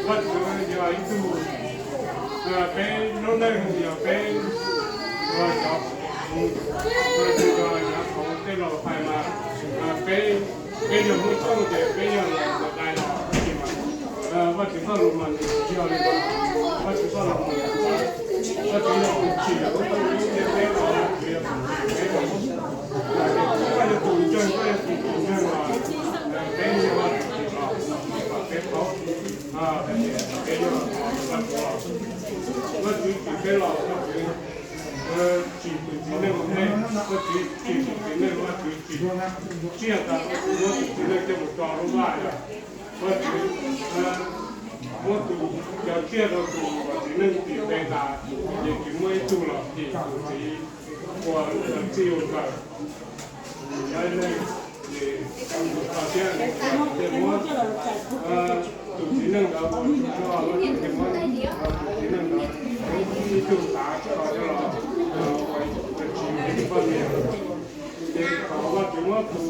Vaj Tswv yog ib tug, peb lub neej yog peb, cov, yog yav thaud tej laus hais mas, peb, peb yog Hmoob Xyooj ces peb yog los ntawm dais los, tab sis mas Vaj Tswv txoj lus mas nws tsis yog li ntawd. Vaj Tswv txoj lus mas, Vaj Tswv yog tus tsim lub neej thiab peb los, Vaj Tswv yog tus tsim peb los, Vaj Tswv yog tus ntseeg, Vaj Tswv tus tsim los, Vaj Tswv tsim los, peb paub, peb yog Vaj Tswv, Vaj Tswv tsim peb los, Vaj Tswv tsim tus txiv neej ua ntej, Vaj Tswv tsim tus txiv neej, Vaj Tswv tsim tsiaj tas, Vaj Tswv muab tus txiv neej coj mus tso lub vaj yog, Vaj Tswv muab tus, cov tsiaj rau tus txiv neej tsim npe tas, ces tsis muaj ib tug los tsim tus txiv uas txij ua nkawm. Yog ib leeg, ces tus tau thiab, ces muab tus txiv neej ntawd ua tsis tau, ces muab tus txiv neej ntawd ib tug tav tso coj los ua tsis poj niam. Ces thaum Vaj Tswv muab tus